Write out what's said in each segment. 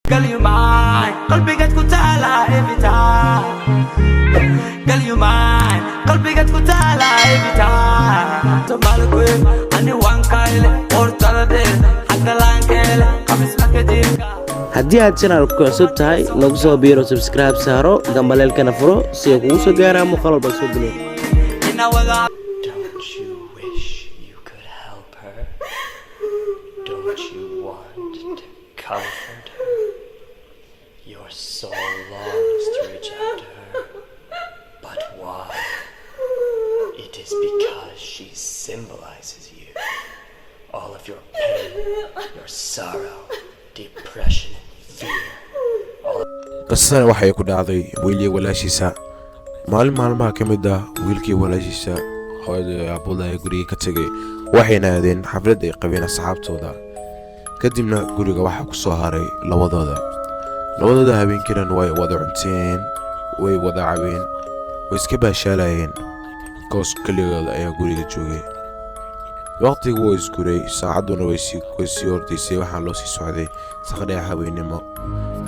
Girl, you mine. Qalbigaad ku taala every time. Girl, you mine. Qalbigaad ku taala every time. Somali queen, ani waan kayle, hortada dheer, xagga laankeele, qamis marka jirka. Haddii aad channelka ku cusub tahay, nagu soo biiro, subscribe saaro, gambaleelkana furo si ay kugu soo gaaraan muuqaal walba soo geliyo. Ina wada Don't you wish you could help her? Don't you want to comfort her? Your soul longs to reach out to her. But why? It is because she symbolizes you. All of your pain, your sorrow, depression, and fear. All Qisadani waxay ku dhacday wiil iyo walaashiisa. Maalin maalmaha ka mid ah, wiilkii walaashiisa, hooyada aabooda ay guriga ka tegay, waxayna aadeen xaflad ay qabeen asxaabtooda. Kadibna guriga waxaa ku soo haray labadooda. Labadooda habeenkiinan way wada cunteen, way wada cabeen, way iska baashaalayeen koos. Keligooda ayaa guriga joogay. Waqtigu wuu isguray, saacadduna way sii hordaysay. Waxaa loo sii socday saqdheex habeennimo.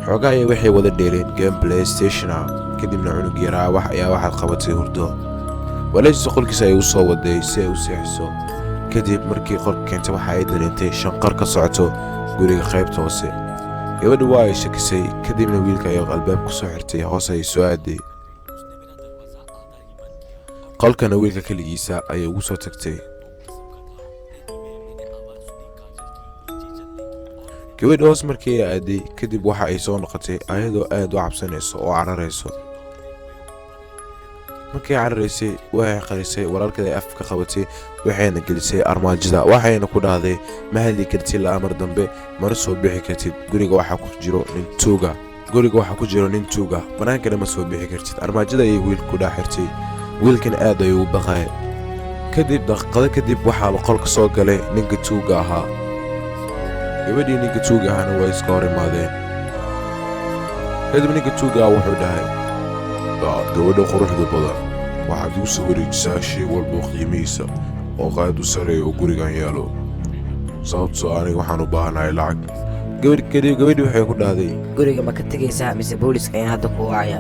Xoogaa ayaa waxay wada dheeleen game PlayStation ah. Kadibna cunug yaraa wax ayaa waxaad qabatay hurdo. Walaashiisa qolkiisa ay u soo waday si ay u seexiso. Kadib markii qolka keentay, waxa ay dareentay shanqar ka socoto guriga qaybta hoose. Gabadha waa ay shakisay. Kadibna wiilka ayaa albaab ku soo xirtay, hoos ayay soo aaday. Qolkana wiilka keligiisa ayay ugu soo tagtay. Gabadha hoos markii ay aaday kadib, waxa ay soo noqotay ayadoo aad u cabsanayso oo cararayso. Markay cararaysay, waxay qarisay walaalkeed ay afka qabatay, waxayna gelisay armaajada, waxayna ku dhahday: "Ma hadli kartid la amar dambe, mana soo bixi kartid. Guriga waxaa ku jiro nin tuuga, guriga waxaa ku jiro nin tuuga, banaankana ma soo bixi kartid." Armaajada ayay wiilka ku dhex xirtay. Wiilkan aad ayuu u baqaya. Kadib daqiiqado kadib, waxaa qolka soo galay ninka tuuga ahaa. Gabadhii ninka tuuga ahaana way iska hor imaadeen. Kadib ninka tuuga ah wuxuu dhahay: "Gabadha quruxda badan, waxaad igu soo wareejisaa shay walba oo qiimihiisa oo qaad u sareeya oo gurigan yaalo, sababtoo aniga waxaan u baahanahay lacag." Gabadh kadib gabadhii waxay ku dhahday: "Guriga ma ka tegaysaa mise booliska ayaan hadda ku wacaya?"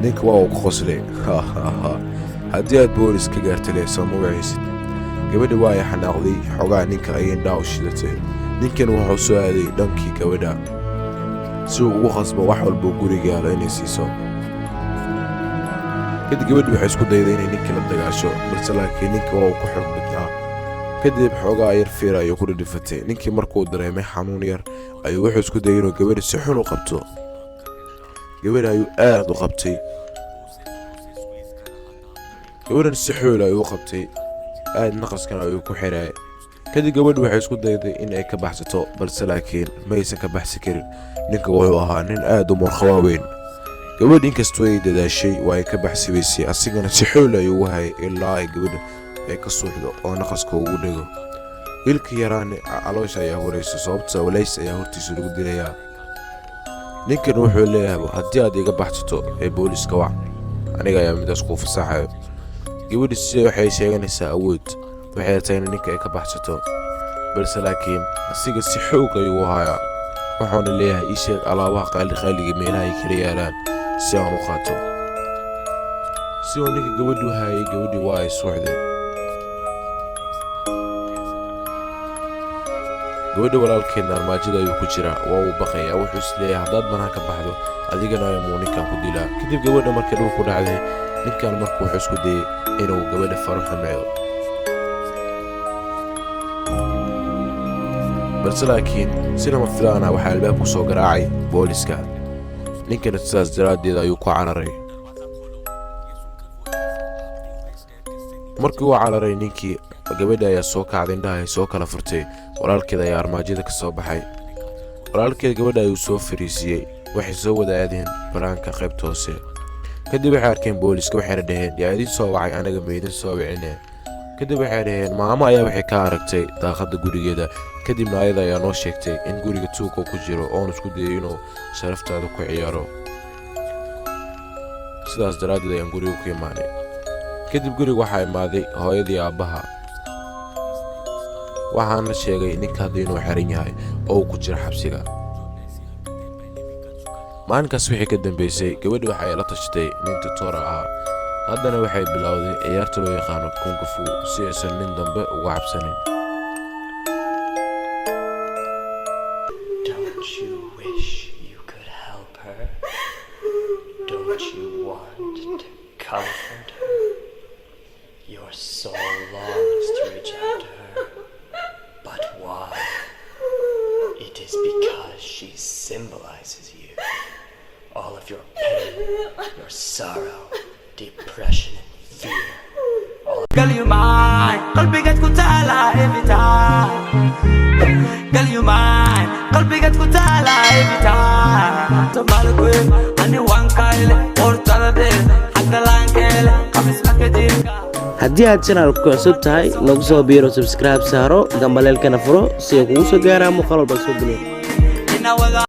Ninka waa uu ku qoslay: "Haddii aad boolis ka gaarta leh, soo ma wacaysid?" Gabadha waa ay xanaaqday xogaa, ninka ayay indhaha u shidatay. Ninkan wuxuu soo aaday dhankii gabadha si uu ugu khasbo wax walba guriga yaalo inay siiso. Kadib gabadhi waxay isku dayday inay ninkii la dagaasho, balse laakiin ninka waa uu ku xoog badnaa. Kadib xoogaa yar fiir ayuu ku dhidhifatay. Ninkii markuu dareemay xanuun yar ayuu wuxuu isku dayay inuu gabadha si xun u qabto. Gabadha ayuu aad u qabtay. Gabadhan si xool ayuu u qabtay, aad naqaskan ayuu ku xiray. Kadib gabadhu waxay isku dayday in ay ka baxsato, balse laakiin ma aysan ka baxsi karin. Ninka wuxuu ahaa nin aad u murqo waaweyn. Gabadh inkastoo ay dadaashay, waa ay ka baxsibaysay. Asigana si xool ayuu ugu hayay ilaa ay gabadha ay ka suuxdo oo naqaska ugu dhego. Wiilka yaraani caloosha ayaa huraysa, sababta walays ayaa hortiisa lagu dilayaa. Ninkan wuxuu leeyahay: "Haddii aad iga baxsato ee booliska wac, aniga ayaa midaas kuu fasaxayo." Gabadhi si waxay sheeganaysaa awood, waxay tahay in ninka ay ka baxsato, balse laakiin asiga si xoog ayuu u hayaa, wuxuuna leeyahay: "Ii sheeg alaabaha qaali qaaliga meelaha ay kala yaalaan si aan u qaato." Si uu ninka gabadhu hayay, gabadhii waa ay suuxday. Gabadha walaalkeedna armaajada ayuu ku jiraa, waa uu baqayaa. Wuxuu is leeyahay: "Haddaad banaan ka baxdo, adigana ayamuu ninkan ku dilaa." Kadib gabadha markay dhulku ku dhacday, ninkan marka wuxuu isku dayay inuu gabadha faro xumeeyo, balse laakiin si lama filaana waxaa albaabku soo garaacay booliska. Ninkana sidaas daraaddeed ayuu ku cararay. Markii uu cararay ninkii, gabadha ayaa soo kacday, indhaha ay soo kala furtay. Walaalkeed ayaa armaajada ka soo baxay. Walaalkeed gabadha ayuu soo fariisiiyey. Waxay soo wada aadeen banaanka qaybta hoose. Kadib waxay arkeen booliska, waxayna dhaheen: "Yaa idin soo wacay? Anaga ma idin soo wicine." Kadib waxay dhaheen: "Maamo ayaa waxay ka aragtay daaqadda gurigeeda, kadibna ayada ayaa noo sheegtay in guriga tuuga ku jiro oon isku dayay inuu sharaftaada ku ciyaaro. Sidaas daraaddeed ayaan guriga ku imaanay." Kadib guriga waxaa imaaday hooyadii aabbaha, waxaana sheegay ninka hadda inuu xiran yahay oo uu ku jiro xabsiga. Maalinkaas wixii ka dambeysay, gabadhi waxay la tashatay nin tutora ah. Haddana waxay bilowday ciyaarta loo yaqaano kung fu si aysan nin dambe uga cabsanin. Don't you wish you could help her? Don't you want to comfort her? Your soul longs to reach out to her. But why? It is because she symbolizes you. All of your pain, your sorrow, depression, and fear. All Girl, you mine, qalbigaad ku taala every time. Girl, you mine, qalbigaad ku taala every time. Somali queen, ani waan kayle, hortada dheer, xagga laankeele, qamis marka jirka. Haddii aad channelka ku cusub tahay, nagu soo biiro, subscribe saaro, gambaleelkana furo si ay kugu soo gaaraan muuqaal walba soo geliyo. Ina wada.